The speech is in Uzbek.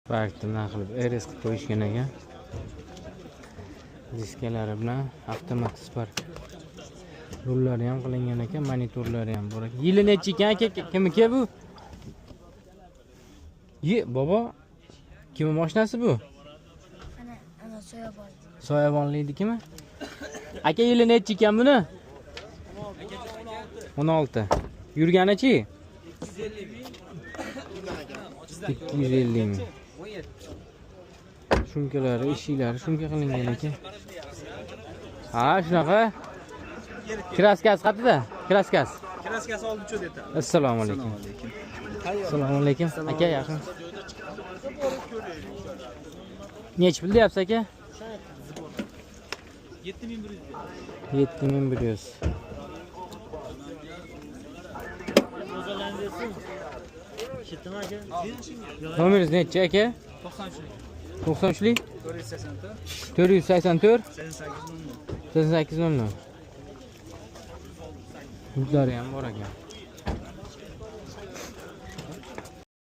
Sparkni nima qilib RS qilib qo'yishgan ekan. Diskalari bilan avtomat Spark. Rullari ham qilingan ekan, monitorlari ham bor ekan. Yili nechi ekan aka? Kimniki bu? Ye, bobo. Kimning mashinasi bu? Ana, ana soyabon. Soyabonliknikimi? Aka, yili nechi ekan buni? 16. Yurganichi? 250 ming. Shumkalari, eshiklari shumka qilingan ekan. Ha, shunaqa. Kraskasi qayerda? Kraskasi. Kraskasi oldi cho'd etadi. Assalomu alaykum. Assalomu alaykum. Aka, yaxshimisiz? Nechi pul deyapsiz aka? 7100. 7100. Nomeringiz nechi aka? 93. 93lik 484 484 88 00. 88 00. Yuklari ham bor ekan.